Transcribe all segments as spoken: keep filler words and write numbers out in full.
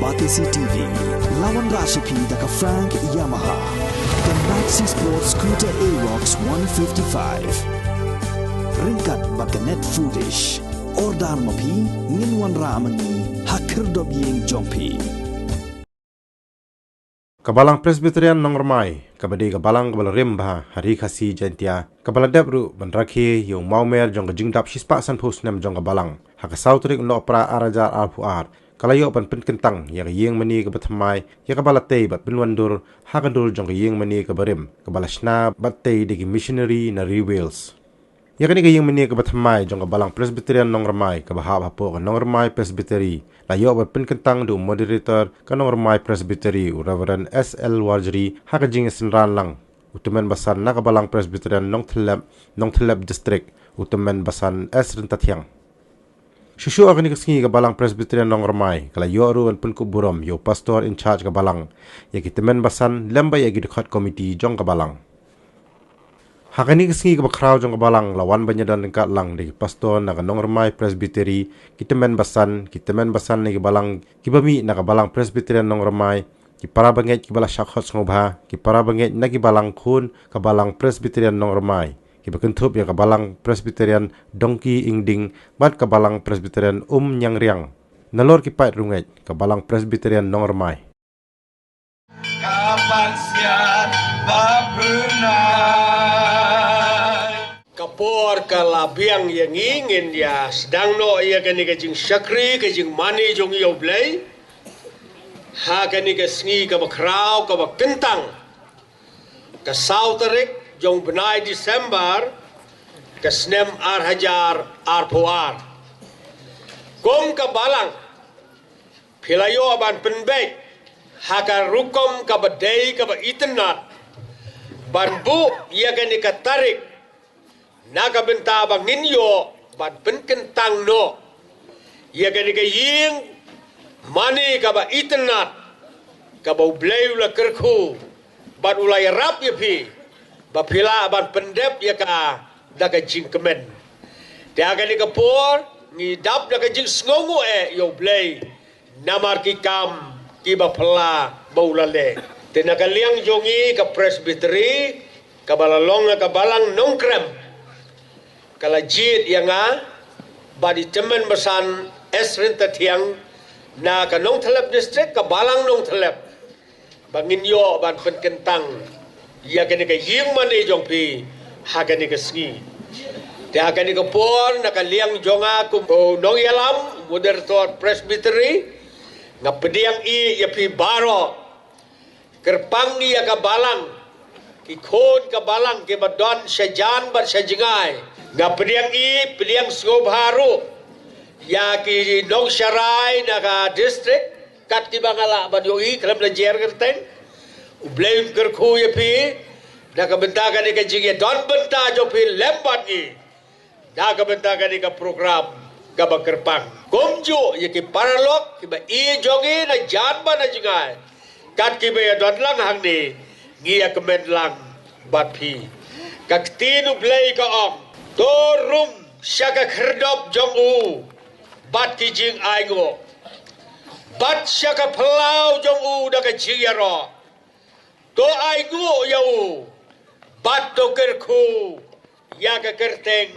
R T C T V, la wanrah sha phi da ka Frank Yamaha, ka Maxi Sport Scooter Aerox one fifty-five. Ryngkat bad ka Net Foodish. Order ma phi, ngin wanrah ma ngi ha khyrdop ïing jong phi. Ka Balang Presbyterian Nongrmai, kaba dei ka balang kaba la rim bha ha Ri Khasi Jaintia, kaba la dep ruh ban rakhe ïa u mawmer jong ka jingdap shispah sanphew snem jong ka balang ha ka saw tarik u Nohprah ar hajar arphew ar, ka la ïoh ban pynkyntang ïa ka ïing mane kaba thymmai, ïa kaba la tei bad pynwandur ha ka dur jong ka ïing mane kaba rim, kaba la shna bad tei da ki missionary na Ri Wales. Ïa kane ka ïing mane kaba thymmai jong ka Balang Presbyterian Nongrmai, kaba hap hapoh ka Nongrmai Presbytery, la ïoh ban pynkyntang da u moderator ka Nongrmai Presbytery, u Reverend S L Warjri, ha ka jingsynran lang u tymmen basan na ka Balang Presbyterian Nongthyllep, Nongthyllep District, u tymmen basan S Ryntathiang. Shuh shuh ha kane ka sngi ka Balang Presbyterian Nongrmai ka la ïoh ruh ban pynkup burom ïa u pastor in charge ka balang, ïa ki tymmen basan lem bad ïa ki dkhot komiti jong ka balang. Ha kane ka sngi kaba khraw jong ka balang la wan ban ïadon ryngkat lang da ki pastor na ka Nongrmai Presbytery, ki tymmen basan, ki tymmen basan na ki balang kiba mih na ka Balang Presbyterian Nongrmai, ki para bangeit kiba la shah khot sngewbha, ki para bangeit na ki balang khun ka Balang Presbyterian Nongrmai, kiba kynthup ïa ka Balang Presbyterian Dongki Ingding bad ka Balang Presbyterian Umñiangriang. Nalor ki paid rungeit, ka Balang Presbyterian Nongrmai. Ka por ka la biang ïa ngi, ngin ïa sdang noh ïa kane ka jingshakri, ka jingmane jong ngi ïa U Blei ha kane ka sngi kaba khraw, kaba kyntang, ka saw tarik jong u bnai December, ka snem ar hajar arphew ar. Kum ka balang, phi la ïoh ban pynbeit ha ka rukom kaba dei kaba itynnad ban buh ïa kane ka tarik, na ka bynta ba ngin ïoh ban pynkyntang noh ïa kane ka ïing mane kaba itynnad, kaba U Blei u la kyrkhu bad u la ïarap ïa phi ba phi lah ban pyndep ïa ka da ka jingkmen. Te ha kane ka por ngi dap da ka jingsngewnguh eh ïa U Blei namar ki kam kiba phylla ba u la leh. Te na ka liang jong ngi ka Presbytery kaba la long ka Balang Nongkrem, ka la jied ïa nga bad i tymmen basan S Ryntathiang na ka Nongthyllep District, ka Balang Nongthyllep, ba ngin ïoh ban pynkyntang ïa kane ka ïing mane jong phi ha kane ka sngi. Te ha kane ka por na ka liang jong nga kum u nongïalam, moderator Presbytery, nga pdiang ïa phi baroh, kyrpang ïa ka balang, ki khun ka balang kiba don sha jan bad sha jngai. Nga pdiang ïa, pdiang sngewbha ruh ïa ki nongsharai na ka district, kat kiba nga lah ban ïohi khlem la jer kyrteng. U Blei un kyrkhu ïa phi na ka bynta kane ka jingïadon bynta jong phi lem bad ngi na ka bynta kane ka program kaba kyrpang. Kumjuh ïa ki paralok kiba ïeit jong ngi na jan bad na jngai, kat kiba ïadon lang hangne, ngi ïa kmen lang bad phi. Ka ktien U Blei ka ong, to rung sha ka khyrdop jong u bad ki jingainguh, bad sha ka phyllaw jong u da ka jingïaroh. To ainguh ïa u bad to kyrkhu ïa ka kyrteng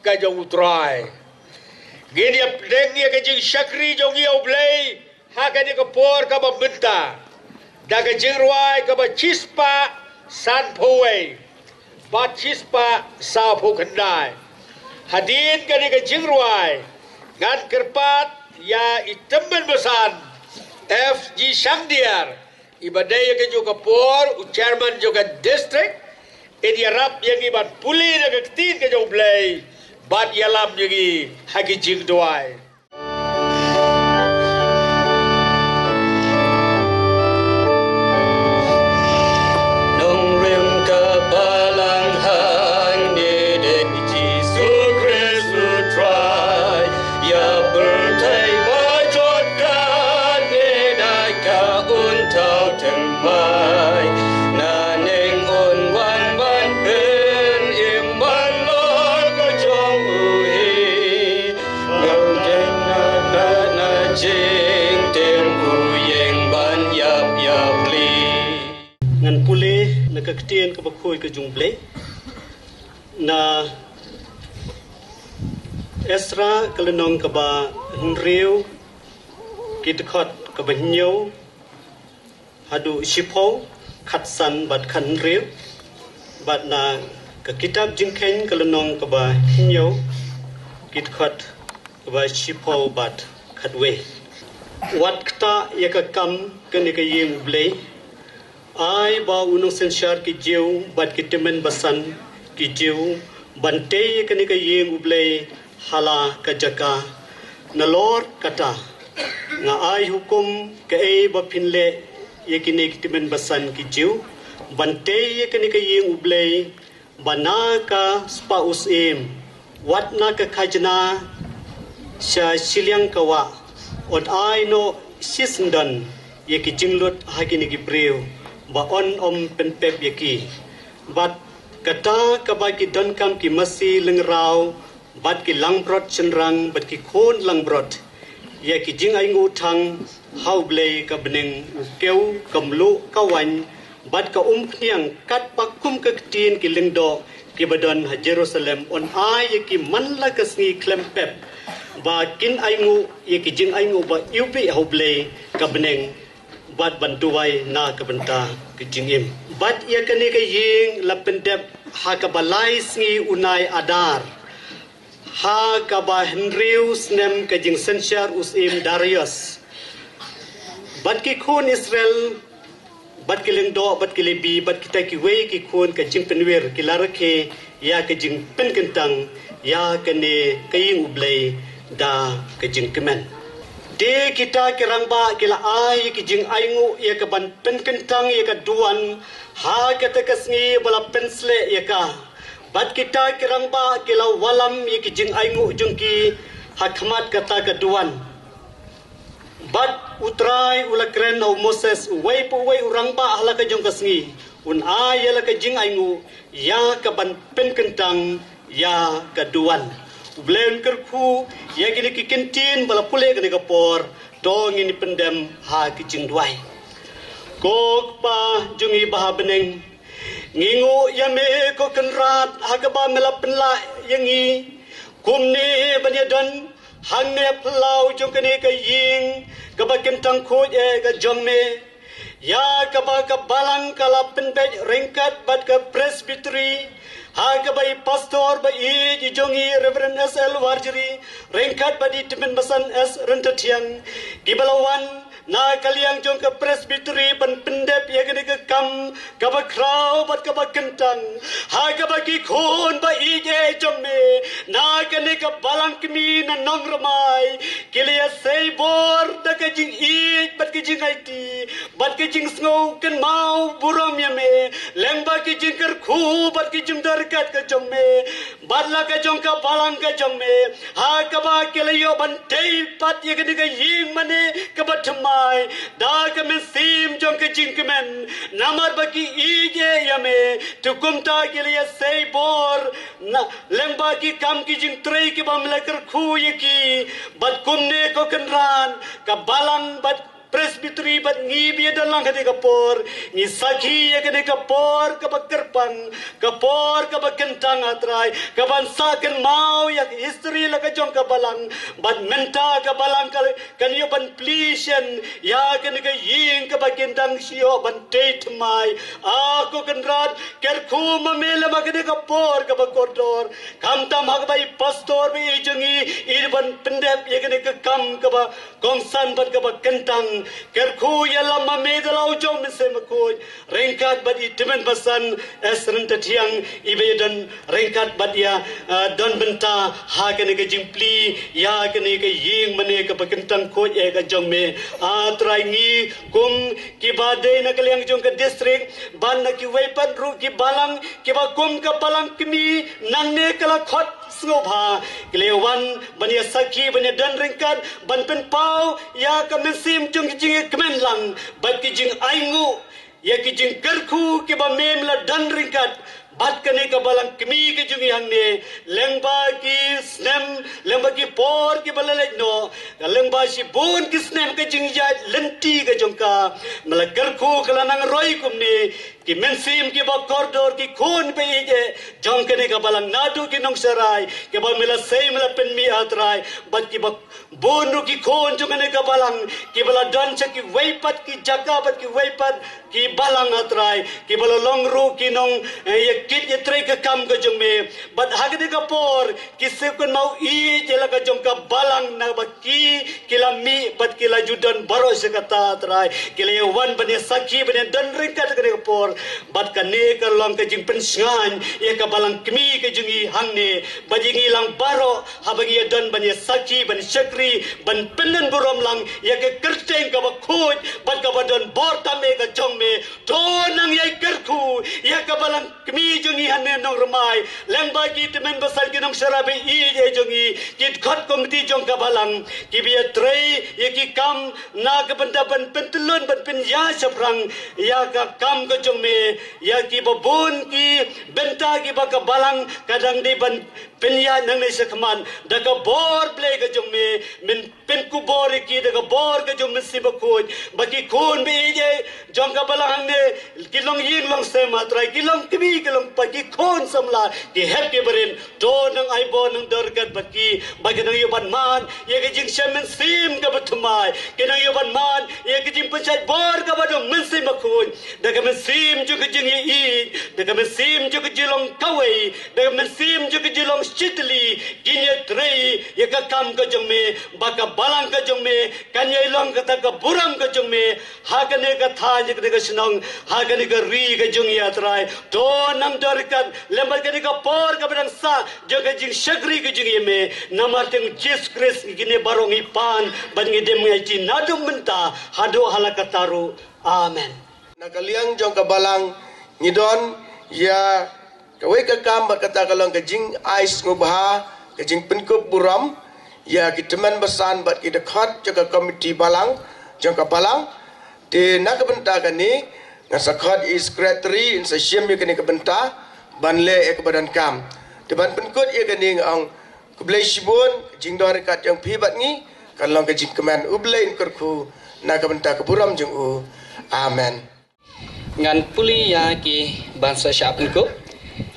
ka jong U Trai. Ngin ïa pdiang ïa ka jingshakri jong ngi ïa U Blei ha kane ka por kaba mynta da ka jingrwai kaba shispah sanphew wei bad shispah sawphew khyndai. Hadien kane ka jingrwai ngan kyrpad ïa i tymmen basan F G Shangdiar, iba dei ïa kajuh ka por u chairman jong ka district, in ïarap ïa ngi ban pule na ka ktien ka jong U Blei bad ïalam ïa ngi ha ki jingduwai. Nongrim ka balang hangne dei Jisu Khrist U Trai. Ïa pyrthei ba jot kane da ka un thaw thymmai. Naneng un wan ban pynïeng ban long ka jong u hi. Ngam dei na ka na jingtim u Ka ktien kaba khuid ka jong U Blei na Esra ka lynnong kaba hynriew, ki dkhot kaba hynñiew haduh shiphew, khatsan bad khathynriew, bad na ka kitab Jingkheiñ ka lynnong kaba hynñiew, ki dkhot kaba shiphew bad khatwei. Wat ktah ïa ka kam kane ka ïing U Blei, ai ba u nongsynshar ki Jiw bad ki tymmen basan ki Jiw ban tei ïa kane ka ïing U Blei ha la ka jaka. Nalor kata, nga ai hukum kaei ba phin leh ïa kine ki tymmen basan ki Jiw ban tei ïa kane ka ïing U Blei, ba na ka spah u syiem, wat na ka khajna sha shiliang ka wah, yn ai noh shisyndon ïa ki jinglut ha kine ki briew, ba yn ym pynpep ïa ki. Bad kata kaba ki donkam ki masi lyngraw, bad ki langbrot shynrang, bad ki khun langbrot, ïa ki jingainguh thang ha U Blei ka bneng, u kew, ka mluh, ka waiñ, bad ka umphniang, katba kum ka ktien ki lyngdoh kiba don ha Jerusalem, yn ai ïa ki man la ka sngi khlem pep, ba kin ainguh ïa ki jingainguh ba iwbih ha U Blei ka bneng, bad ban duwai na ka bynta ka jingim. Bad ïa kane ka ïing la pyndep ha kaba lai sngi u nai Adar, ha kaba hynriew snem ka jingsynshar u syiem Darius. Bad ki khun Israel, bad ki lyngdoh, bad ki Lebi, bad kita kiwei ki khun ka jingpynwir, ki la rakhe ïa ka jingpynkyntang ïa kane ka ïing U Blei da ka jingkmen. Te kita ki rangbah ki la ai ïa ki jingainguh ïa ka ban pynkyntang ïa ka duwan ha kata ka sngi ba la pynsleh ïa ka. Bad kita ki rangbah ki la wallam ïa ki jingainguh jong ki ha khmat kata ka duwan. Bad U Trai u la kren ha u Moses, uwei pa uwei u rangbah ha la ka jong ka sngi un ai ïa la ka jingainguh ïa ka ban pynkyntang ïa ka duwan. U Blei un kyrkhu ïa kine ki ktien ba la pule kane ka por. To ngin pyndem ha ki jingduwai. Ko Kpa jong ngi ba ha bneng, ngi nguh ïa me ko Kynrad ha kaba me la pynlah ïa ngi kumne ban ïadon hangne ha phyllaw jong kane ka ïing kaba kyntang khuid eh ka jong me, ïa kaba ka balang ka la pynbeit ryngkat bad ka presbytery, ha kaba i pastor ba ïeit i jong ngi Reverend S L Warjri ryngkat bad i tymmen basan S Ryntathiang, kiba la wan na ka liang jong ka presbytery ban pyndep ïa kane ka kam kaba khraw bad kaba kyntang, ha kaba ki khun ba ïeit eh jong me na kane ka balang kmie na Nongrmai ki la ïasei bor da ka jingïeit bad ka jingaiti bad ka jingsngew kynmaw burom ïa me, lyngba ki jingkyrkhu bad ki jingdon ryngkat ka jong me. Bad la ka jong ka balang ka jong me, ha kaba ki la ïoh ban tei pat ïa kane ka ïing mane kaba thymmai da ka mynsiem jong ka jingkmen, namar ba ki ïeit eh ïa me. To kumta ki la ïasei bor na lyngba ki kam ki jingtrei kiba me la kyrkhu ïa ki. Bad kumne ko Kynrad, ka balang bad presbytery bad ngi ba ïadon lang kane ka por, ngi sakhi ïa kane ka por kaba kyrpang, ka por kaba kyntang, ah Trai, ka ban sah kynmaw ïa ka history la ka jong ka balang. Bad mynta ka balang ka kan ïoh ban plie shen ïa kane ka ïing kaba kin dang shu ïoh ban tei thymmai. Ah ko Kynrad, kyrkhu ma me lem ha kane ka por kaba kordor, khamtam ha kaba i pastor ba ïeit jong ngi i ban pyndep ïa kane ka kam kaba kongsan bad kaba kyntang. Kyrkhu ïalam ma me da la u jong Mynsiem Bakhuid ryngkat bad i tymmen basan S Ryntathiang, i ba ïadon ryngkat bad ïa, ah, don bynta ha kane ka jingplie ïa kane ka ïing mane kaba kyntang khuid eh ka jong me. Ah Trai, ngi kum kiba dei na ka liang jong ka district bad na kiwei pat ruh ki balang kiba kum ka balang kmie nangne ka la khot sngewbha, ki la wan ban ïa sakhi, ban ïa don ryngkat, ban pynpaw ïa ka mynsiem jong ki jingkmen lang bad ki jingainguh ïa ki jingkyrkhu kiba me me la don ryngkat bad kane ka balang kmie ka jong ngi hangne, lyngba ki snem, lyngba ki por kiba la leit noh, lyngba shibun ki snem ka jingïaid lynti ka jong ka. Me la kyrkhu, ka la nang roi kumne, Ki mynsiem kiba kordor, ki khun ba ïeit jong kane ka balang naduh ki nongsharai kiba me la sei me la pynmih, ah Trai, bad kiba bun ruh ki khun jong kane ka balang kiba la don sha kiwei pat ki jaka bad kiwei pat ki balang, ah Trai, kiba la long ruh ki nong, eh, ïa kit ïa trei ka kam ka jong me. Bad ha kane ka por ki shu kynmaw ïeit ïa la ka jong ka balang, naba ki, ki la mih bad ki la ju don baroh shi katta, ah Trai. Ki la ïa wan ban ïa sakhi, ban ïa don ryngkat ha kane ka por. Bad kane ka long ka jingpynshngaiñ ïa ka balang kmie ka jong ngi hangne. Bad ïa ngi lang baroh haba ngi ïa don ban ïa sakhi, ban shakri, ban pyndon burom lang ïa ka kyrteng kaba khuid bad kaba don bor tam eh ka jong me. To nang ïai kyrkhu ïa ka balang kmie jong ngi hangne Nongrmai, lyngba ki tymmen basan, ki nongsharai ba ïeit jong ngi, ki dkhot komiti jong ka balang, kiba ïa trei ïa ki kam na ka bynta ban pyntyllun, ban pynïaid shaphrang ïa ka kam ka jong me, ïa kiba bun ki bynta kiba ka balang ka dang dei ban pynïaid nangne shakhmat. Da ka bor Blei ka jong me, men pynkupbor ïa ki da ka bor ka jong u Mynsiem Bakhuid, ba ki khun ba ïeit jong ka balang hangne ki long ïing long sem, ah Trai, ki long kmie, ki long kpa, ki khun samla, ki hep ki barit. To nang ai bor, nang don ryngkat bad ki, ba ki nang ïoh ban mad ïa ka jingshem mynsiem kaba thymmai, ki nang ïoh ban mad ïa ka jingpynshait bor kaba jong u Mynsiem Bakhuid. Da ka mynsiem jong ka jingïeit, da ka mynsiem jong ka jinglong kawei, da ka mynsiem jong ka jinglong shitylli, kin ïa trei ïa ka kam ka jong me, ba ka balang ka jong me kan ïai long kata ka burom ka jong me ha kane ka thaiñ, ha kane ka shnong, ha kane ka ri ka jong ngi, ah Trai. To nang don ryngkat lem bad kane ka por kaba dang sah jong ka jingshakri ka jong ngi ïa me. Namar kyrteng Jisu Khrist ngi kine baroh ngi pan bad ngi dem ngi aiti naduh mynta haduh hala katta ruh. Amen. Na ka liang jong ka balang ngi don ïa kawei ka kam, bad kata ka long ka jingai sngewbha, ka jingpynkup burom ïa ki tymmen basan bad ki dkhot jong ka komiti balang jong ka balang. Te na ka bynta kane ngan sa khot ïa i sekretari in sa shim ïa kane ka bynta ban leh ïa kaba donkam. Te ban pynkut ïa kane nga ong khublei shibun, ka jingdon ryngkat jong phi bad ngi kan long ka jingkmen. U Blei un kyrkhu na ka bynta ka burom jong u. Amen. Ngan pule ïa ki ban sa shah pynkup.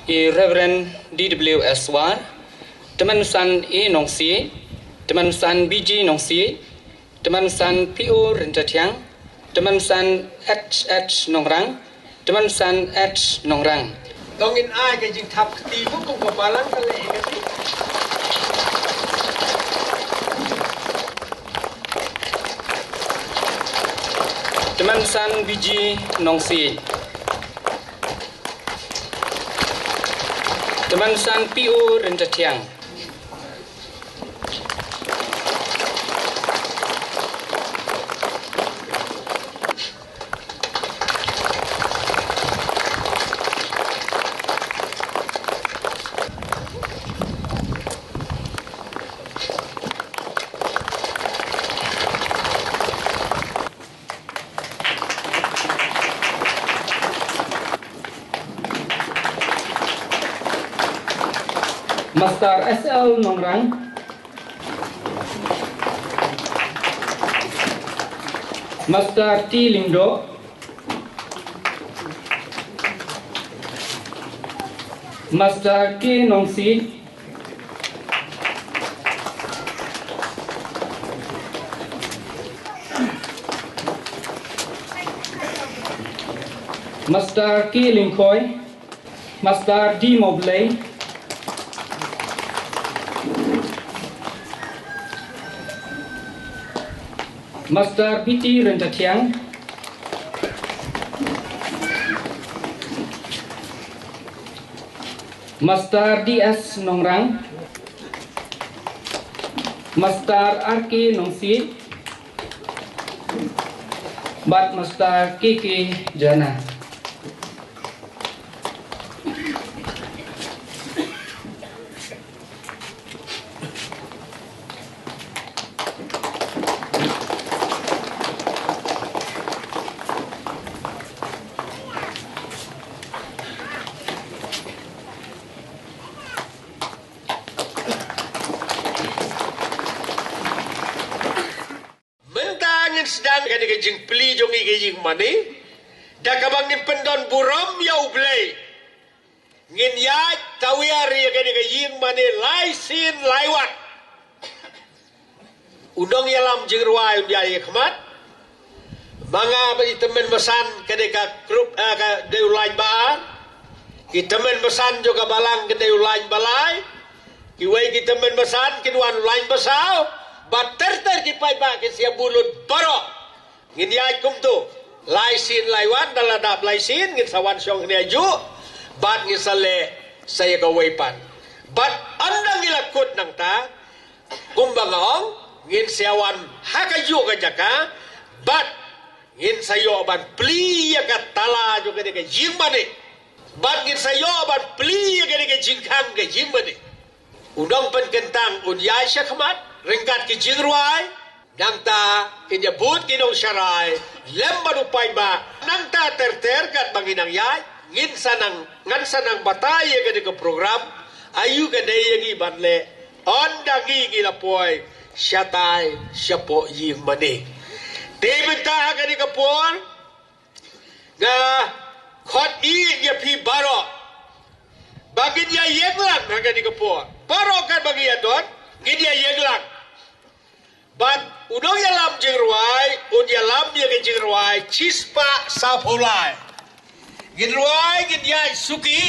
I Reverend D W S War, tymmen basan A Nongsiej, tymmen basan B G Nongsiej, tymmen basan P O Ryntathiang, tymmen basan H H Nongrang, tymmen basan H Nongrang. To ngin ai ka jingthap kti mo kum ka balang ka leh ka ti. Tymmen basan B G Nongsiej. Tymmen basan P O Ryntathiang. Master S L Nongrang. Master T Lyngdoh. Master K Nongsiej. Master K Lyngkhoi. Master D Mawblei. Master B T Ryntathiang. Master D S Nongrang. Master R K Nongsiej. Bad Master K K Jana. Mynta ngin sdang kane ka jingplie jong ngi ka ïing mane. Da kaba ngin pyndon burom ïa U Blei, ngin ïaid tawiar ïa kane ka ïing mane lai sien lai wat. U nongïalam jingrwai un ïaid ïa khmat. Ma nga bad i tymmen basan ka dei ka group, eh, ka dei u lain ba ar. Ki tymmen basan jong ka balang ka dei u lain ba lai. Kiwei ki tymmen basan kin wan u lain ba saw. Bad ter ter ki paidbah kin sa ïa bun lut baroh. Ngin ïaid kumto. Lai sien lai wat, da la dap lai sien ngin sa wan shong hangne hajuh. Bad ngin sa leh sa ïa kawei pat. Bad ynda ngi la kut nangta, kumba nga ong, ngin sa ïa wan ha kajuh ka jaka. Bad ngin sa ïoh ban plie ïa ka tala jong kane ka ïing mane. Bad ngin sa ïoh ban plie ïa kane ka jingkhang ka ïing mane. U nongpynkyntang un ïaid sha khmat ryngkat ki jingrwai. Nangta kin ïa bud ki nongsharai lem bad u paidbah. Nangta ter ter katba ngi nang ïaid, ngin sa nang, ngan sa nang batai ïa kane ka program. Aïu ka dei ïa ngi ban leh ynda ngi ngi la poi shatai shapoh ïing mane. Te mynta ha kane ka por nga khot ïa phi baroh ba ngin ïa ïeng lang ha kane ka por. Baroh katba ngi ïa don, ngin ïa ïeng lang. Bad u nongïalam jingrwai un ïalam ïa ka jingrwai shispah sawphew lai. Ngin rwai, ngin ïaid suki.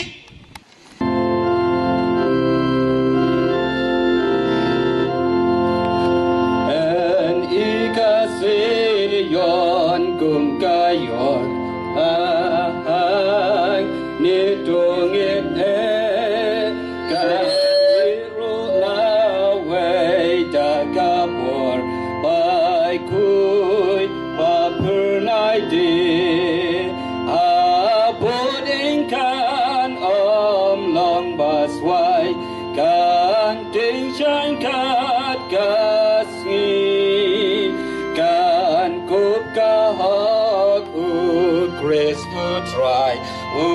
En i ka Sion kum ka ïor, ah, ah, ni tungit e ka ru lawei da ka por, bai kui ba pernai di. A boding kan om long ba swai, kan ting shang kat ka sngi, kan kup ka hok U Khrist U Trai, U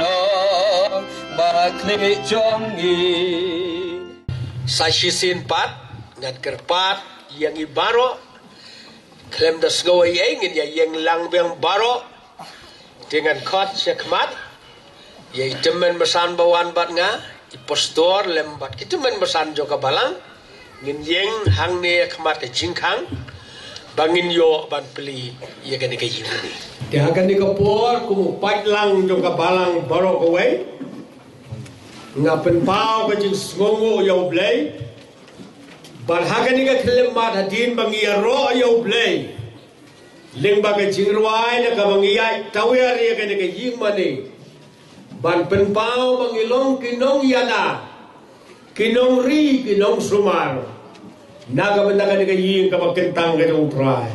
Nong ba klik jong ngi. Sa shisien pat ngan kyrpad ïa ngi baroh. Khlem da sngew ei ei ngin ïa ïeng lang biang baroh. Te ngan khot sha khmat ïa i tymmen basan ba wan bad nga, i pastor lem bad ki tymmen basan jong ka balang. Ngin ïeng hangne ha khmat ka jingkhang ba ngin ïoh ban plie ïa kane ka ïing mane. Te ha kane ka por kum u paidlang jong ka balang baroh kawei, nga pynpaw ka jingsngewnguh ïa U Blei. Bad ha kane ka khyllipmat hadien ba ngi ïaroh ïa U Blei lyngba ka jingrwai da kaba ngi ïaid tawiar ïa kane ka ïing mane, ban pynpaw ba ngi long ki nongïada, ki nongri, ki nongsumar na ka bynta kane ka ïing kaba kyntang ka jong U Trai.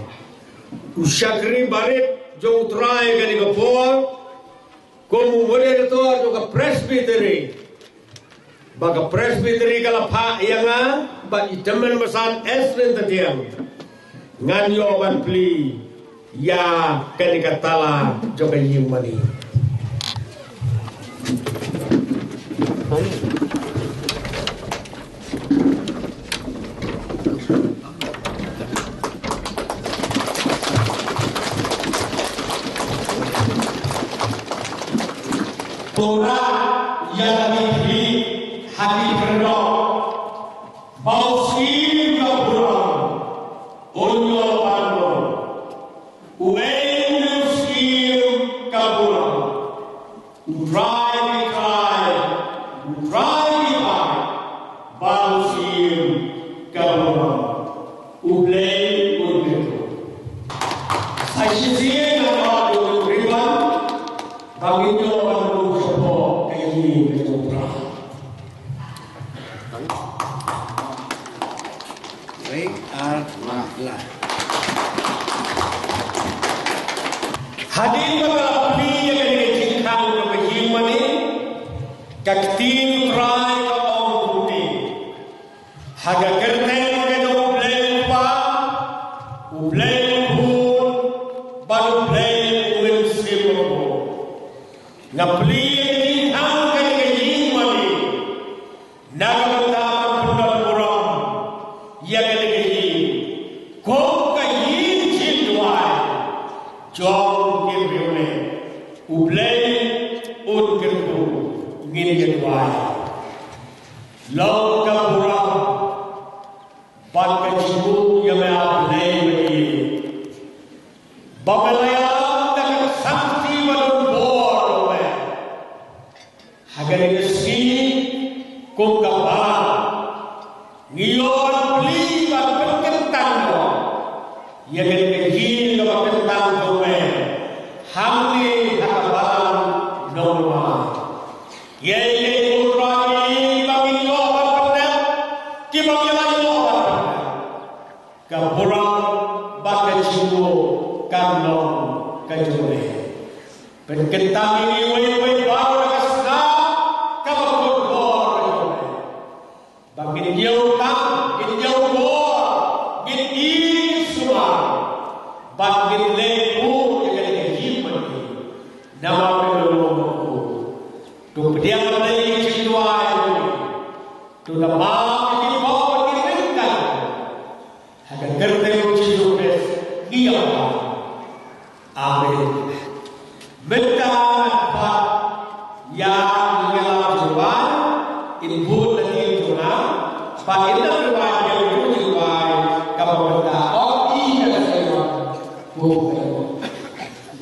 U shakri barit jong U Trai kane ka por, kum u moderator jong ka Presbytery. Ba ka Presbytery ka la phah ïa nga bad i tymmen basan Esrin Tatiang, ngan ïoh ban plie ïa kane ka tala jong ka ïing mane. Tora ïa ka mithi ha ki khyrdop ba u Syiem ka burom un ïoh ban long. U ei u Syiem ka burom. U Trai ki trai, U Trai ki trai, ba u Syiem ka burom. U Blei un kyrkhu. Sa shisien nga kwah ban rwiwan ba ngin ïoh ban rung shapoh ka ïing ka jong U Trai. Wei, ar, la, la. Hadien ba ka la plie ïa kane ka jingkhang jong ka ïing mane, ka ktien U Trai ka ong kumne. Ha ka kyrteng ka jong U Blei U Kpa, U Blei U Khun, bad U Blei U Mynsiem Bakhuid. Nga plie ïa ka jingkhang kane ka ïing mane. Na ka bynta ban pyndon burom ïa kane ka ïing kum ka ïing jingduwai. Jong ki briew ne, U Blei un kyrkhu, ngin ïa duwai. Long ka burom bad ka jingkyrkhu ïa me, A Blei, ba me la ïalam da ka Khun Kynrad ba don bor, ha kane ka sngi kum ka balang, ngi ïoh ban plie bad pynkyntang ïa kane ka jingkyrkhu kaba kyntang jong me hangne ha ka balang nongmah. Ïa ïa u Trai, ba ngin ïoh ban pyndep, kiba ngi la ïoh ban pyndep. Ka burom bad ka jingkyrkhu kan long ka jong me. Pynkyntang ïa ngi iwei pa iwei baroh na ka snam kaba kordor ka jong me. Ba ngin ïoh tang, ngin ïoh bor, ngin ïoh sumar, ba ngin leh burom ïa ka jingim. Namar me long u Trai. To pdiang ïa ka jingduwai. To da ba ki pop ki ringkan. Ha ka kyrteng U Jisu Khrist ngi ïa pop. Amen. Mynta pat ïa ngi la jubab in bud lagi jubab. Pat in la jubab ïa u jubab kaba mynta ong ïa ka jubab.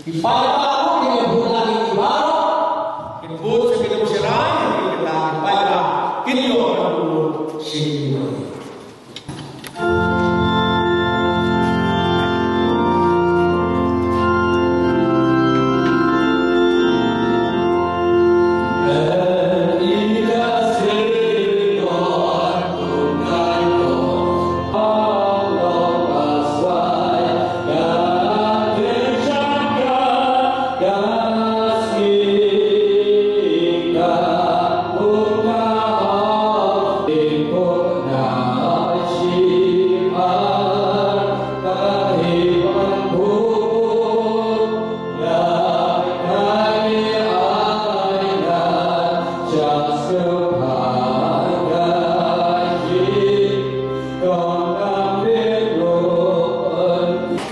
Ki paidbah ruh kin ïa bud lagi ki baroh. Kin bud sha ki nongshakri, kin bud lagi ki paidbah. Kin ïoh ban bud sha ki.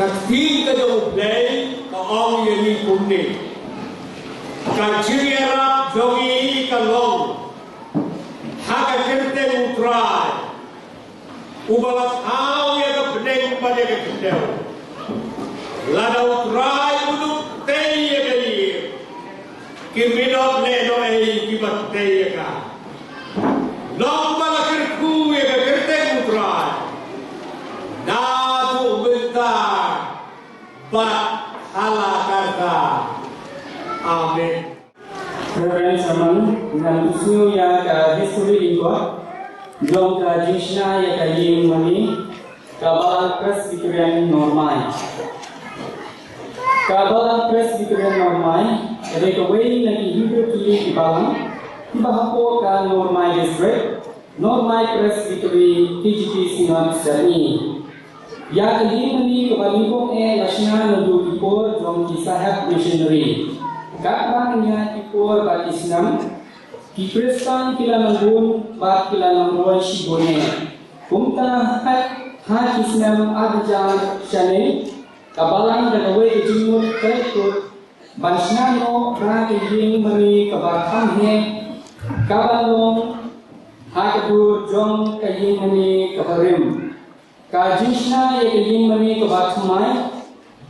Ka ktien ka jong U Blei ka ong ïa ngi kumne. Ka jingïarap jong ngi ka long ha ka kyrteng U Trai, uba la thaw ïa ka bneng bad ïa ka khyndew. Lada U Trai u duk tei ïa ka ïing, ki minot lehnohei kiba tei ïa ka. Long ba la kyrkhu ïa ka kyrteng U Trai naduh mynta bad ha la karta. Amen. Reverend Sermon, ngan pynsngew ïa ka history lyngkot jong ka jingshna ïa ka ïing mane ka Balang Presbyterian Nor'mai. Ka Balang Presbyterian Nor'mai ka dei kawei na ki hynriew tylli ki balang kiba hapoh ka Nor'mai District, Nor'mai Presbytery, K G P Synod Sepngi. Ïa ka ïing mane kaba nyngkong eh la shna naduh ki por jong ki sahep missionary. Katba ngi ïa ki por bad ki snem, ki Khristan ki la nang bun bad ki la nang roi shibun eh. Kumta ha ki snem ar hajar shane, ka balang da kawei ka jingmut ka la kut ban shna noh da ka ïing mane kaba kham heh, kaba long ha ka dur jong ka ïing mane kaba rim. Ka jingshna ïa ka ïing mane kaba thymmai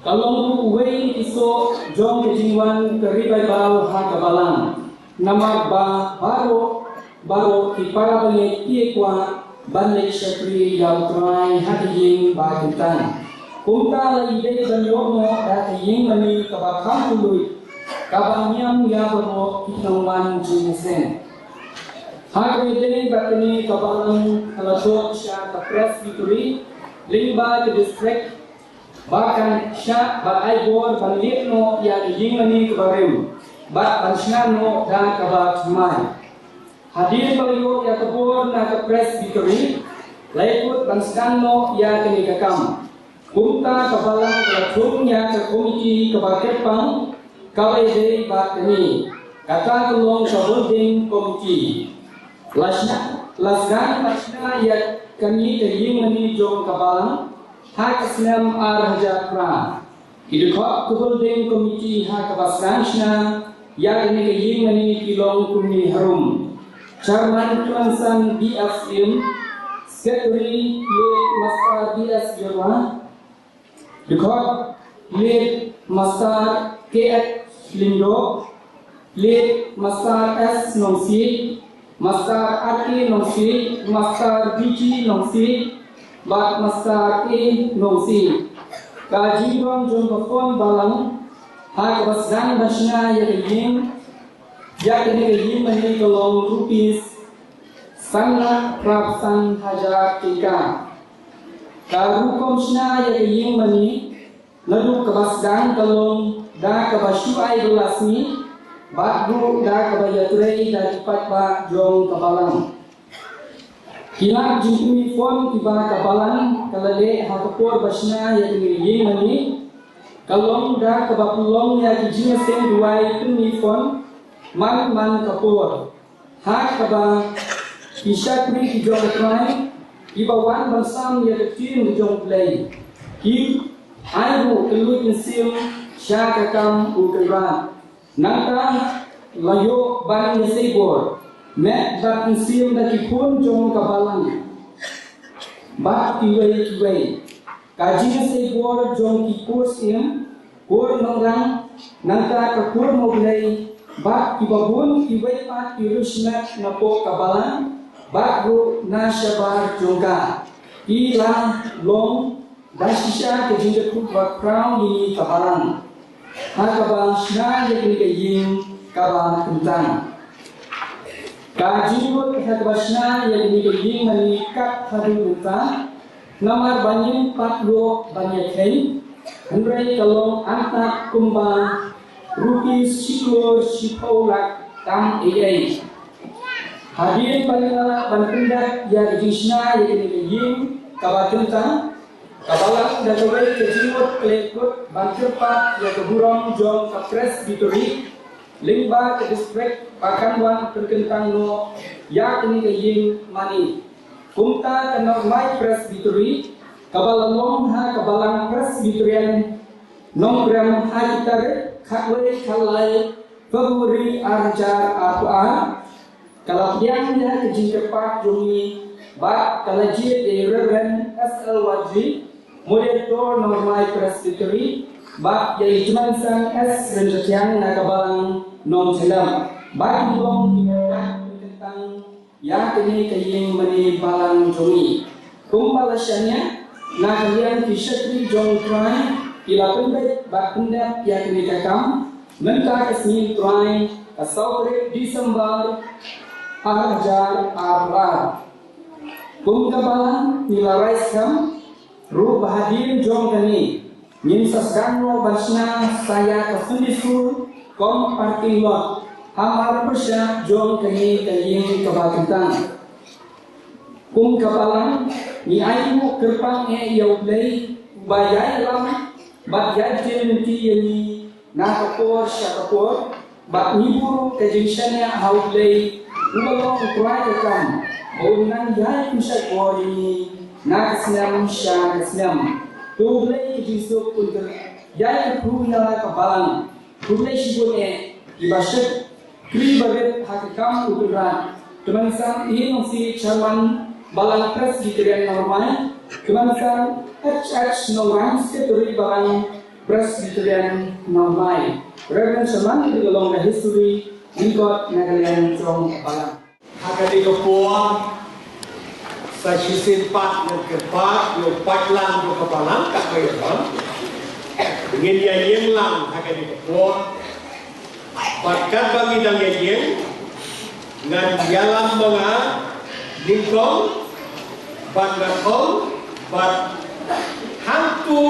ka long ruh uwei na ki soh jong ka jingwan ka revival ha ka balang. Namar ba baroh baroh ki para bangeit ki kwah ban leit shakri ïa U Trai ha ka ïing ba kyntang. Kumta la i dei ban ïoh noh da ka ïing mane kaba kham kylluid, kaba ngiam ïa baroh ki nongwan jingïaseng. Ha kaba ïadei bad kane ka balang ka la thoh sha ka Presbytery lyngba ka district ba kan shah bad ai bor ban leit noh ïa ka ïing mane kaba rim bad ban shna noh da kaba thymmai. Hadien ba la ïoh ïa ka bor na ka Presbytery, la ïakut ban sdang noh ïa kane ka kam. Kumta ka balang ka la thung ïa ka komiti kaba kyrpang kaba ïadei bad kane, kata ka long ka building committee. La shna, la sdang ban shna ïa kane ka ïing mane jong ka balang ha ka snem ar hajar phra. Ki dkhot ka building committee ha kaba sdang shna ïa kane ka ïing mane ki long kumne harum: Chairman Khyllungsang B F Syiem, Secretary Late Master B S Jyrwa, dkhot Late Master K H Lyngdoh, Late Master S Nongsiej, Master R K Nongsiej, Master B G Nongsiej bad Master A Nongsiej. Ka jingdon jong ka fund balang ha kaba sdang ban shna ïa ka ïing, ïa kane ka ïing mane ka long rupees san lak phra phew san hajar tyngka. Ka rukom shna ïa ka ïing mane naduh kaba sdang ka long da kaba shu ai da la sngi bad ruh da kaba ïatrei da ki paidbah jong ka balang. Ki lad jingpynmih fund kiba ka balang ka la leh ha ka por ba shna ïa kane ka ïing mane ka long da kaba pynlong ïa ki jingïaseng duwai pynmih fund man man ka por, ha kaba ki shakri ki jong U Trai kiba wan ban sam ïa ka ktien ka jong U Blei ki ai ruh ka luid mynsiem sha ka kam U Kynrad. Nangta la ïoh ban ïasei bor met bad mynsiem da ki khun jong ka balang bad kiwei kiwei. Ka jingïasei bor jong ki kur syiem, kur nongrang, nangta ka kur mawblei bad kiba bun kiwei pat ki riewshimet napoh ka balang bad ruh na shabar jong ka, ki la long da shisha ka jingkyrkhu ba khraw ïa ka balang ha kaba shna ïa kane ka ïing kaba kyntang. Ka jingmut ha kaba shna ïa kane ka ïing mane kat haduh mynta, namar ba ngim pat ïoh ban ïakheiñ, hynrei ka long antad kumba rupees shi klur shiphew lak tam ei ei. Hadien ba ngi la lah ban pyndep ïa ka jingshna ïa kane ka ïing kaba kyntang, ka balang da kawei ka jingmut khlem kut ban kyrpad ïa ka burom jong ka Presbytery lyngba ka district ba kan wan pynkyntang noh ïa kane ka ïing mane. Kumta ka Nongmai Presbytery kaba la long ha ka Balang Presbyterian Nongkrem ha ki tarik khatwei khatlai February ar hajar arphew ar, ka la pdiang ïa ka jingkyrpad jong ngi bad ka la jied ïa i Reverend S L Wadri, Moderator Nongmai Presbytery, bad ïa i Tymmen Sang S Ryntathiang na ka Balang Nongthyndam, bad ki long ki kyntang ïa kane ka ïing mane balang jong ngi. Kumba la shaniah na ka liang ki shakri jong U Trai, ki la pynbeit bad pyndep ïa kane ka kam mynta ka sngi U Trai, ka saw tarik December ar hajar arphew ar. Kum ka balang ngi la rai skhem ruh ba hadien jong kane ngin sa sdang noh ban shna sa ïa ka Sunday School kum parking lot hamar pyrshah jong kane ka ïing kaba kyntang. Kum ka balang ngi ai nguh kyrpang eh ïa U Blei uba ïai lam bad ïai ktien lynti ïa ngi na ka por sha ka por, bad ngi buh ka jingshaniah ha U Blei uba long U Trai ka kam ba un nang ïai pynshait bor ïa ngi na ka snem sha ka snem. To U Blei ka jingsuk un ïai kyrkhu ïa ka balang. Khublei shibun eh kiba shakri barit ha ka kam U Kynrad. Kmen Sang E Nongsiej, Chairman Balang Presbyterian Nongmai. Kmen Sang H H Nongrang, Secretary Balang Presbyterian Nongmai. Reverend Sherman, ka long ka history, lyngkot na ka liang jong ka balang. Ha kane ka por, sa shisien pat ngan kyrpad ïa u paidlang jong ka balang katba ïadon. Ngin ïa ïeng lang ha kane ka por. Bad katba ngi dang ïa ïeng, ngan ïalam ma nga nyngkong, bad ngan ong, bad hangto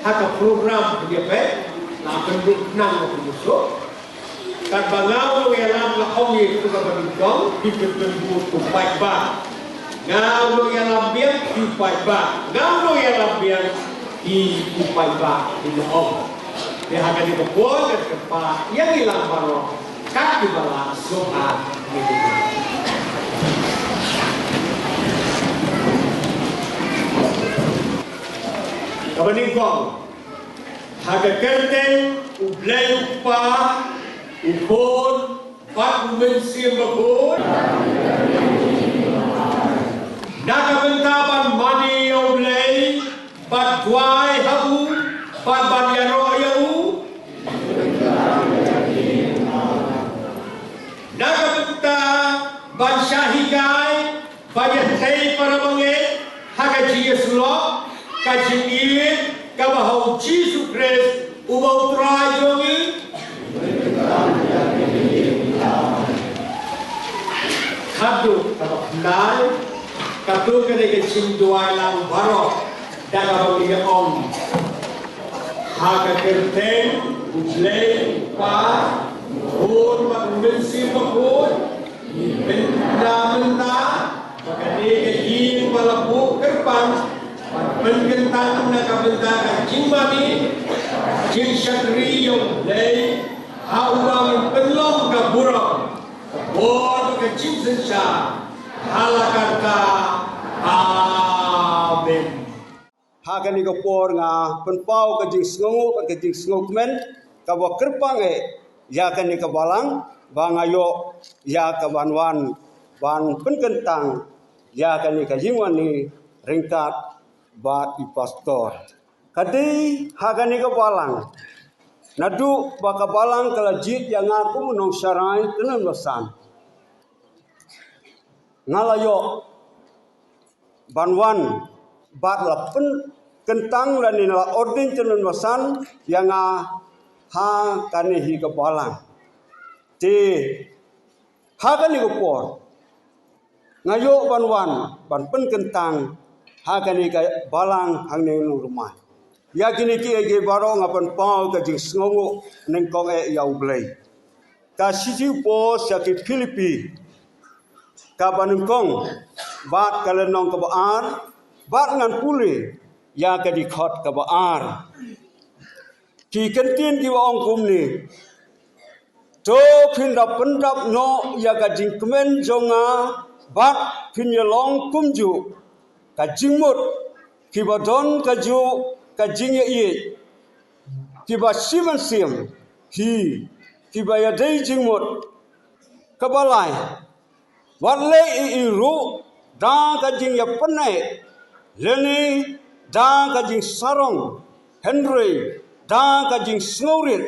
ha ka program pynïapeit, la pynduh khnang la pynduh suk. Katba nga u nongïalam nga ong ïa kito kiba nyngkong, ki pynbud u paidbah. Nga u nongïalam biang ki paidbah. Nga u nongïalam biang ki paidbah, ki la ong. Te ha kane ka por ngan kyrpad ïa ngi lang baroh kat kiba lah suk ha kane ka por. Kaba nyngkong, Ha ka kyrteng U Blei U Kpa, U Khun, bad U Mynsiem Bakhuid. Na ka bynta ban mane ïa U Blei, bad duwai ha u, bad ban ïaroh ïa u. Na ka bynta ban shah hikai, ban ïathei para bangeit ha ka jingïasyllok, ka jingïeit kaba ha U Jisu Khrist uba U Trai jong ngi. Haduh kaba khyndai, katto katne ka jingduwai lang baroh da kaba ngi ong. Ha ka kyrteng U Blei U Kpa, U Khun bad U Mynsiem Bakhuid. Mynta, mynta ba kane ka ïing ba la buh kyrpang ban pynkyntang na ka bynta ka jingmane, jingshakri ïa U Blei, ha uba ngin pynlong ka burom, ka bor bad ka jingsynshar ha la karta. Amen. Ha kane ka por nga pynpaw ka jingsngewnguh bad ka jingsngewkmen kaba kyrpang eh ïa kane ka balang, ba nga ïoh ïa ka ban wan ban pynkyntang ïa kane ka jingwan ryngkat bad i pastor. Ka dei ha kane ka balang, naduh ba ka balang ka la jied ïa nga kum u nongsharai Tynnad Basan, nga la ïoh ban wan bad la pynkyntang lane la ordain Tynnad Basan ïa nga ha kane hi ka balang. Te ha kane ka por nga ïoh ban wan ban pynkyntang ha kane ka balang hangne Nongrmai. Ïa kine kiei kiei baroh nga pynpaw ka jingsngewnguh nyngkong eh ïa U Blei. Ka shithi u Paul sha ki Philippi, kaba nyngkong bad ka lynnong kaba ar, bad ngan pule ïa ka dkhot kaba ar. Ki kyntien kiba ong kumne: To phin da pyndap noh ïa ka jingkmen jong nga bad phin ïalong kumjuh ka jingmut, kiba don kajuh ka jingïaieit, kiba shim mynsiem hi, kiba ïadei jingmut. Kaba lai, wat leh ei ei ruh da ka jingïapynneh lane da ka jingsarong, hynrei da ka jingsngewrit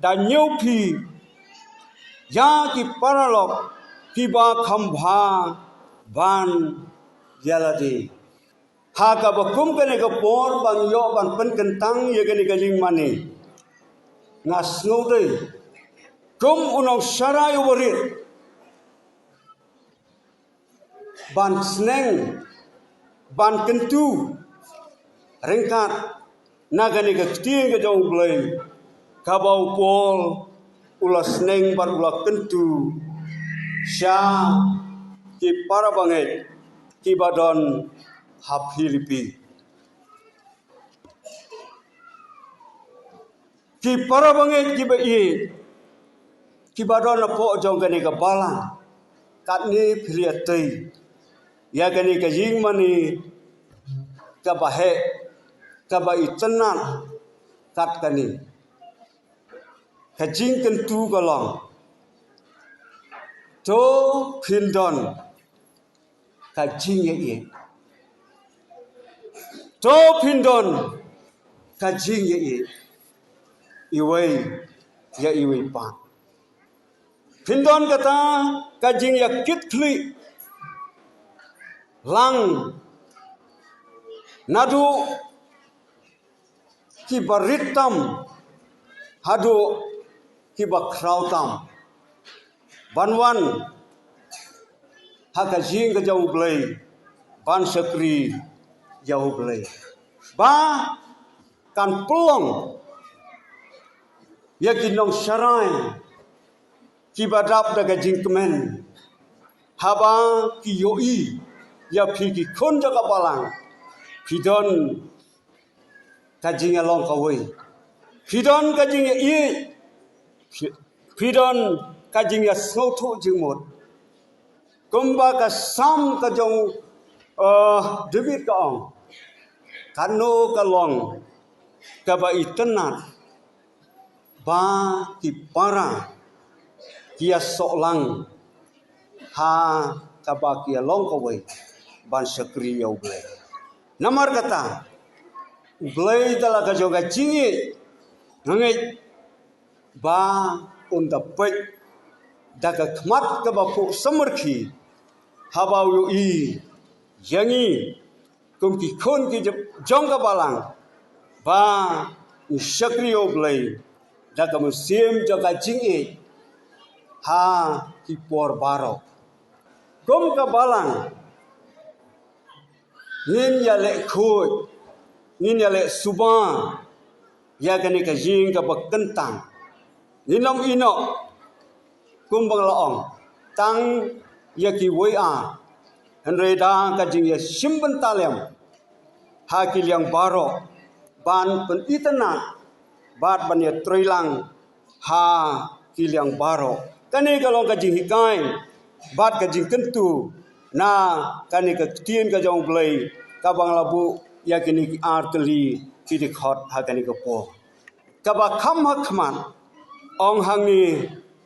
da ñiew phi ïa ki paralok kiba kham bha ban ïa lade. Ha kaba kum kane ka por ban ïoh ban pynkyntang ïa kane ka jingmane, nga sngewdei kum u nongsharai uba rit ban sneng, ban kyntu ryngkat na kane ka ktien ka jong U Blei, kaba u Paul u la sneng bad u la kyntu sha ki para bangeit kiba don ha Philippi. Ki para bangeit kiba ïeit, kiba don hapoh jong kane ka balang, katne phi la ïatei ïa kane ka jingmane kaba heh, kaba itynnad kat kane. Ka jingkyntu ka long: To phin don ka jingïaieit. To phin don ka jingïaieit iwei ïa iwei pat. Phin don kata ka jingïakitkhlieh lang naduh kiba rit tam haduh kiba khraw tam, ban wan ha ka jingïaroh U Blei, ban shakri ïa U Blei, ba kan pynlong ïa ki nongsharai kiba dap da ka jingkmen, haba ki ïohi ïa phi ki khun jong ka balang, phi don ka jingïalong kawei, phi don ka jingïaieit, phi, phi don ka jingïasngewthuh jingmut. Kumba ka Salm ka jong, eh, David ka ong: Katno ka long kaba itynnad ba ki para ki ïasohlang ha kaba ki ïalong kawei ban shakri ïa U Blei. Namar kata, U Blei da la ka jong ka jingïeit, nga ngeit ba un da peit da ka khmat kaba phuh samrkhie haba u ïohi ïa ngi kum ki khun ki jong ka balang ba ngi shakri ïa U Blei da ka mynsiem jong ka jingïeit ha ki por baroh. Kum ka balang ngin ïaleh khuid, ngin ïaleh suba ïa kane ka jing kaba kyntang. Ngin ym ïehnoh kumba nga la ong tang ïa kiwei ar, hynrei da ka jingïashim bynta lem ha ki liang baroh ban pynitynnad bad ban ïatreilang ha ki liang baroh. Kane ka long ka jinghikai bad ka jingkyntu na kane ka ktien ka jong U Blei kaba nga la buh ïa kine ki ar tylli ki dkhot ha kane ka por. Kaba kham ha khmat, ong hangne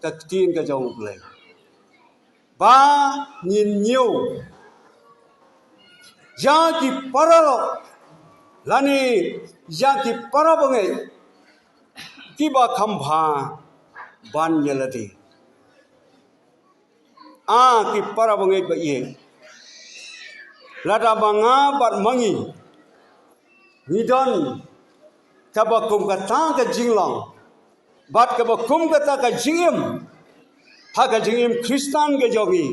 ka ktien ka jong U Blei ba ngin ñiew ïa ki paralok lane ïa ki para bangeit kiba kham bha ban ïa lade. A ki para bangeit ba ïeit, lada ma nga bad ma ngi ngi don kaba kum kata ka jinglong bad kaba kum kata ka jingim ha ka jingim Khristan ka jong ngi,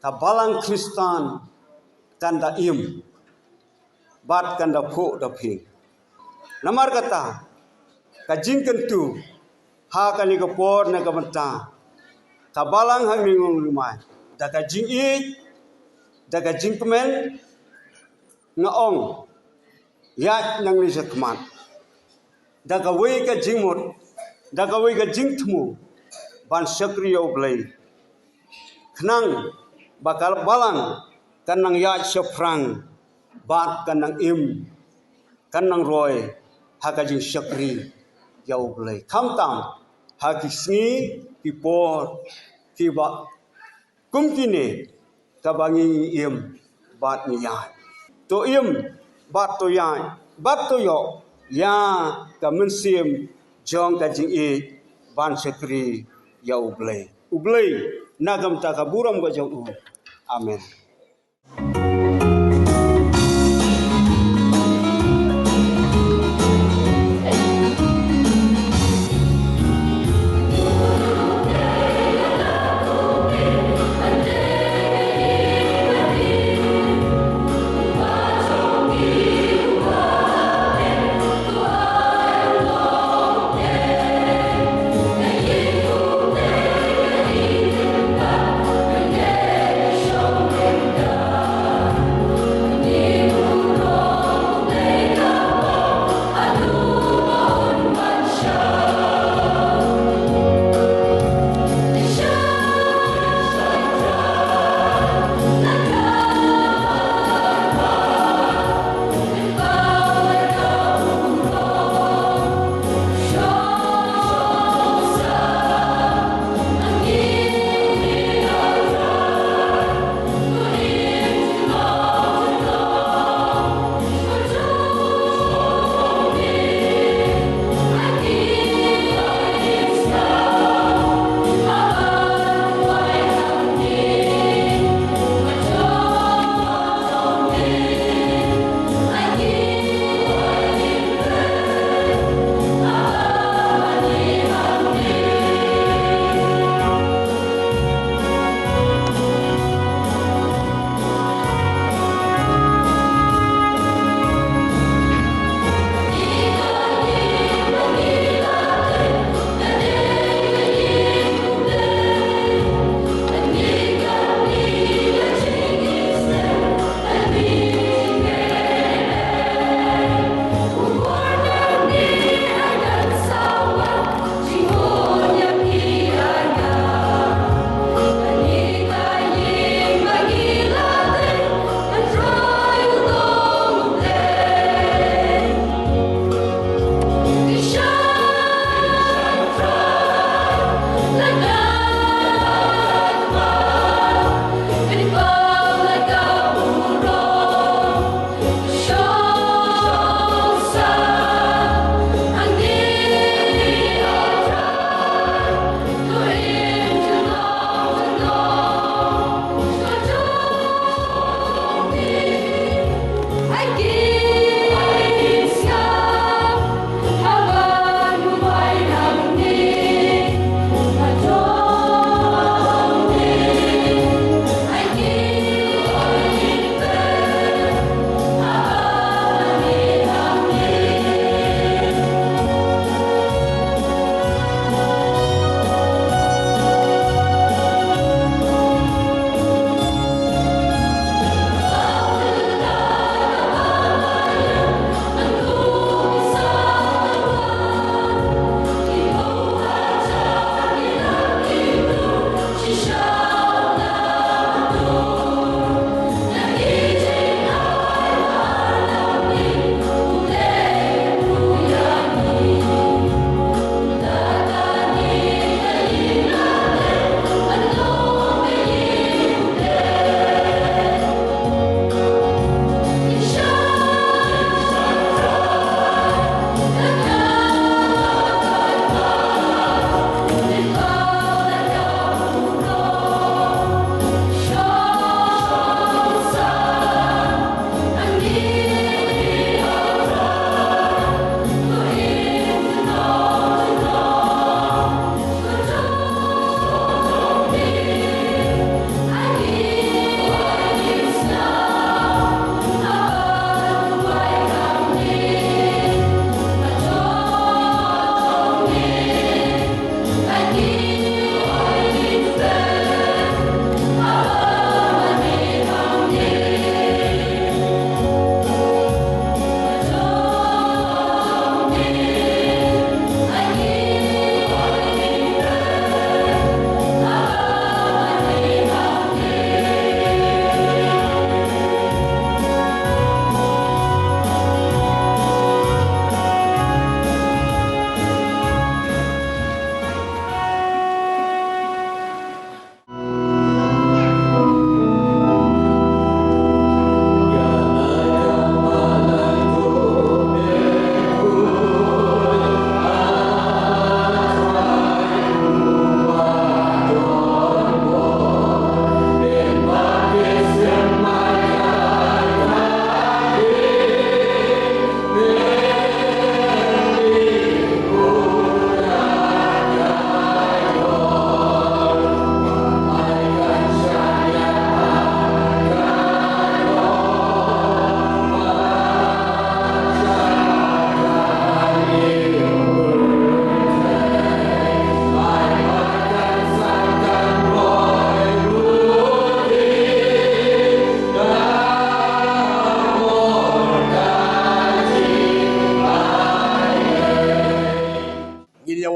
ka balang Khristan kan da im bad kan da phuh da phieng. Namar kata, ka jingkyntu ha kane ka por na ka bynta ka balang hangne ngi ong lymai da ka jingïeit, da ka jingkmen, nga ong ïaid nangne shakhmat da kawei ka jingmut, da kawei ka jingthmu ban shakri ïa U Blei, khnang ba ka balang kan nang ïaid shaphrang bad kan nang im, kan nang roi ha ka jingshakri ïa U Blei. Khamtam ha ki sngi ki por kiba kum kine kaba ngi im bad ngi ïaid. To im bad to ïaid bad to ïoh ïa ka mynsiem jong ka jingïeit ban shakri ïa U Blei. U Blei na ka bynta ka burom ka jong u. Amen.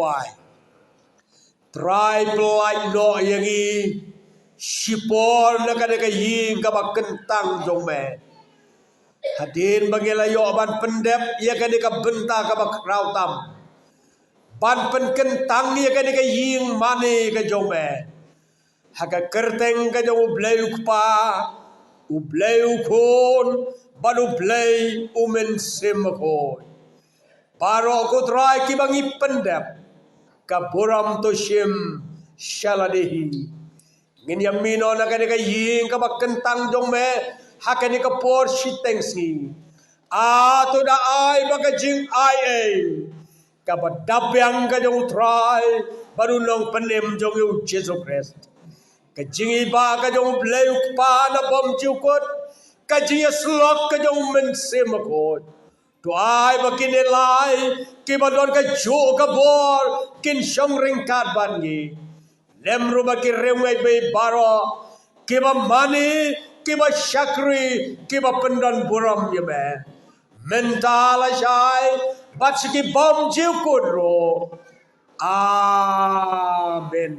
Wai. Trai, pyllait noh ïa ngi shipor na kane ka ïing kaba kyntang jong me. Hadien ba ngi la ïoh ban pyndep ïa kane ka bynta kaba khraw tam, ban pynkyntang ïa kane ka ïing mane ka jong me, ha ka kyrteng ka jong U Blei U Kpa, U Blei U Khun, bad U Blei U Mynsiem Bakhuid. Baroh, ko Trai, kiba ngi pyndep, ka burom to shim sha lade hi. Ngin ïa mih noh na kane ka ïing kaba kyntang jong me ha kane ka por shiteng sngi. A, to da ai ba ka jingai ei, kaba da biang ka jong U Trai bad U Nongpynim jong ngi U Jisu Khrist, ka jingïabha ka jong U Blei U Kpa na bymjukut, ka jingïasyllok ka jong U Mynsiem Bakhuid, to ai ba kine lai kiba don ka juh ka bor kin shong ryngkat bad ngi. Lem ruh ba ki riewngeit baroh kiba mane, kiba shakri, kiba pyndon burom ïa me, mynta, lashai bad sha ki bymjukut ruh. Amen.